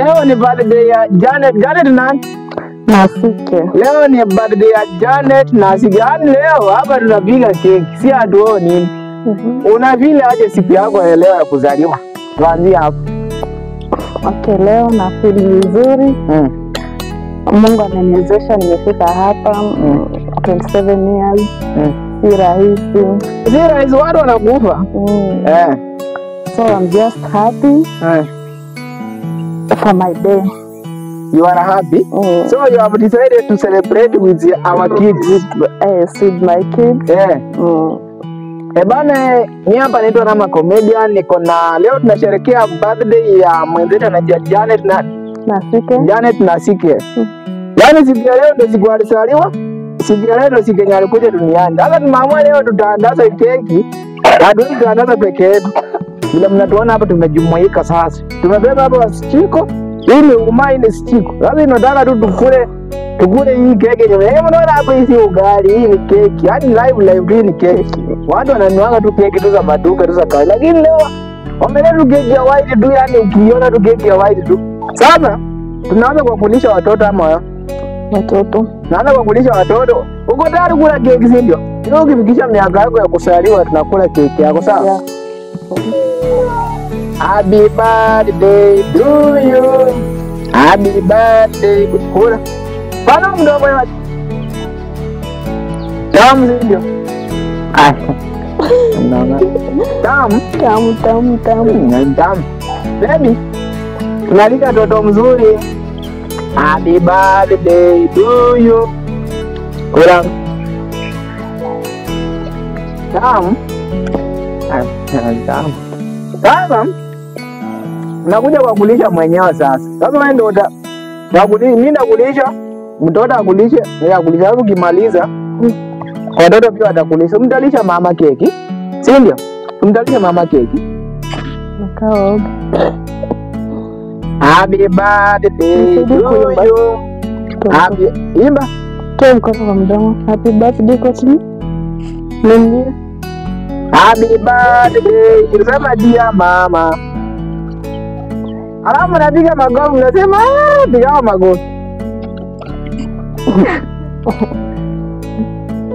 Leo ni birthday ya Janet. Janet nani? Nasike. Leo ni birthday ya Janet Nasike. Yaani leo hapa tunapiga keki. Si hatuoni nini. Una vile aje siku yako ya leo ya kuzaliwa? Tuanzie hapo. Okay, leo na feel vizuri. Mungu ameniwezesha nimefika hapa 27 years. Si rahisi. Si rahisi, watu wanakufa. So I'm just happy for my day. You are happy? So you have decided to celebrate with our kids. With my kids. Yeah. Ebana, mi hapa naitwa Rama Comedian, niko na leo tunasherehekea birthday ya mwenzetu anaitwa Janet na Nasike. Janet Nasike. Yaani siku ya leo ndio siku alizaliwa. Siku ya leo ndio siku yenye alikuja duniani. Sasa tumeamua leo tutaandaza keki. Hatuwezi tuandaza peke yetu. Bila mnatuona hapa tumejumuika sasa. Tumebeba hapa wasijiko. Hii ni uma, hii ni sijiko. Sasa inataka tu tukule hii keki yenyewe. Yaani unaona hapo hii si ugali, hii ni keki. Yaani live hii ni keki. Watu wananuanga tu keki tu za maduka tu za kawaida. Lakini leo wameleta keki ya white tu, yaani ukiona tu keki ya white tu. Sasa tunaanza kwa kulisha watoto ama watoto. Naanza kwa kulisha watoto. Uko tayari kula keki, si ndio? Leo ukifikisha miaka yako ya kuzaliwa tunakula keki yako, sawa? Yeah. Happy birthday to you. Happy birthday. Kula. Bana mdomo wewe. Tamu, si ndio? Ah. Tamu. Tamu, tamu, tamu. Tamu. Baby. Tunalika toto mzuri. Happy birthday to you. Kula. Tamu. Tamu. Sasa nakuja kwa kulisha mwenyewe sasa. Sasa wewe ndio mimi nakulisha, mtoto akulishe, yeye akulisha. Alafu ukimaliza watoto pia watakulisha. Mtalisha mama keki, si ndio? Mtalisha mama keki. Nakao. Happy birthday to you. Happy imba. Toa mkono kwa mdomo. Happy birthday kwa chini. Niambie. Happy birthday, sema dia mama. Alafu napiga magofu, nasema piga magofu.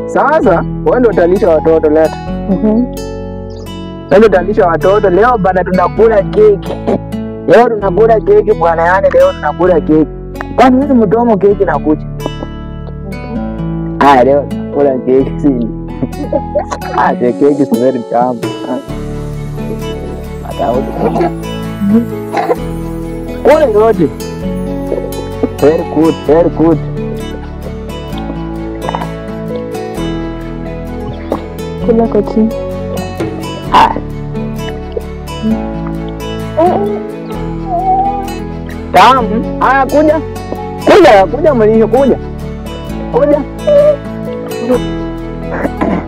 Sasa wewe ndio utalisha watoto leo. Wewe ndio utalisha watoto leo bana, tunakula keki. Leo tunakula keki bwana, yani leo tunakula keki. Kwani wewe mdomo keki na kucha? Ah, leo tunakula keki si. Ah, the cake is very tamu. Kula yote. Very good, very good. Kula kwa chini. Tamu. Haya, kuja. Kuja, kuja mlisho, kuja. Kuja.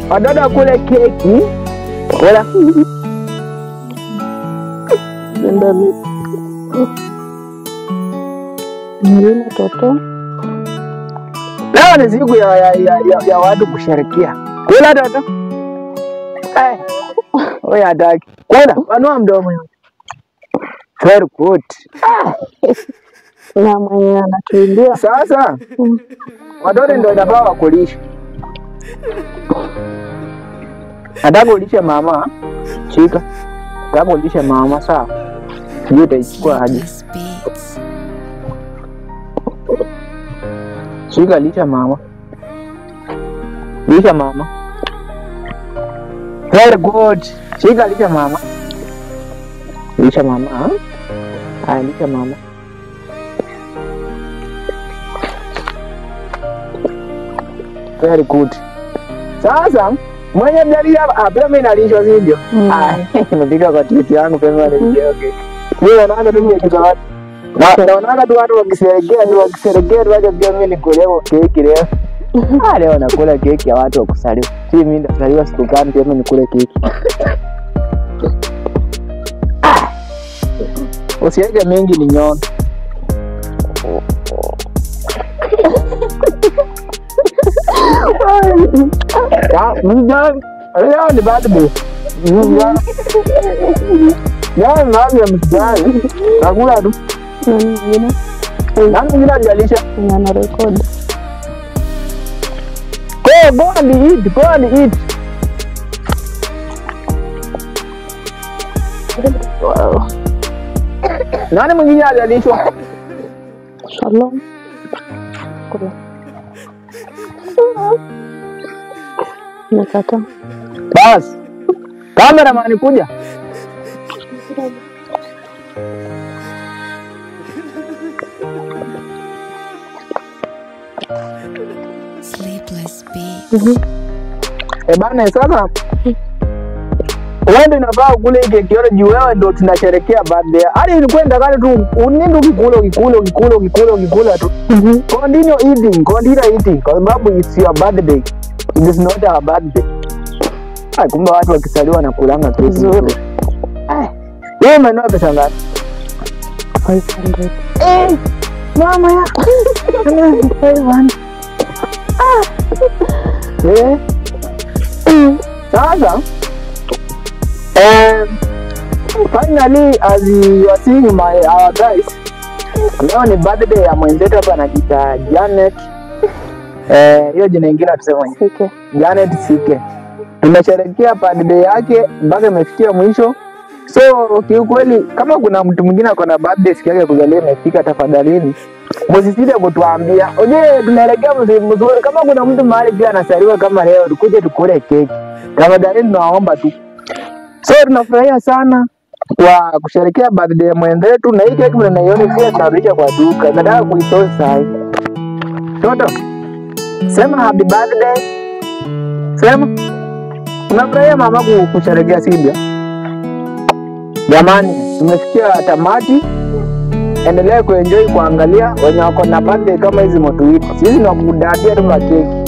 Watoto kule keki. Kula. Mwingine toto. Leo ni siku ya watu kusherehekea. Kula toto. Wewe hataki. Kula, panua mdomo yote. Very good. Na mwenye anatuimbia. Sasa watoto ndio inafaa wakulisha. Nataka ulishe mama. Shika. Nataka ulishe mama, sawa? Sijui utaichukua aje. Shika, lisha mama. Lisha mama. Very good. Shika, lisha mama. Lisha mama. Haya, lisha mama. Very good. Sasa mwenye mjalisha hapa, pia mimi nalishwa, si ndio? Ah, nimepika kwa titi yangu pia mimi nalishwa. Okay. Mimi naona tu kitu za watu. Na naona tu watu wakisherehekea, tu wakisherehekea tu, acha pia mimi nikule keki leo. Ah, leo nakula keki ya watu wa kusaliwa. Si mimi ndazaliwa siku gani pia mimi nikule keki. Ah. Usiweke mengi ni nyono. Leo ni birthday. Leo nani msijali? Nakula tu. Nani mwingine? Nani mwingine hajalisha? Mwenye ana record. Go and eat, go and eat. Wow. Nani mwingine hajalishwa? Shalom. Kula. Nakataa. Bas. Cameraman kuja. Sleepless beats. Bana sasa wewe ndio unafaa ukule hii keki yote juu wewe ndio tunasherehekea birthday. Hadi ilikuwa ndakale tu uninde ukikula ukikula ukikula ukikula ukikula tu. Continue eating, continue eating kwa sababu it's your birthday. It is not our birthday. Ai, kumbe watu wakisaliwa na kulanga keki Nzuri. Wewe umenunua pesa ngapi? 500. Mama ya. 500. Sasa finally as you are seeing my our guys, leo ni birthday ya mwenzetu hapa anajiita Janet. Hiyo jina ingine tuseme Sike. Janet Sike. Tunasherehekea birthday yake mpaka imefikia mwisho. So kiukweli kama kuna mtu mwingine ako na birthday siku yake kuzaliwa imefika, tafadhalini msisite kutuambia. Oje, tunaelekea msimu mzuri. Kama kuna mtu mahali pia anasaliwa kama leo, tukuje tukule keki. Tafadhalini tunaomba tu. So tunafurahia sana kwa kusherehekea birthday ya mwenzetu, na hii keki mnaiona pia tunarudisha kwa duka. Nataka kuitoa sasa. Toto, sema happy birthday. Sema. Unafurahia mama kusherehekea, si ndio? Jamani, tumefikia tamati. Endelea kuenjoy kuangalia wenye wako na birthday kama hizi motuiti. Sisi ni wakudadia tu makeki.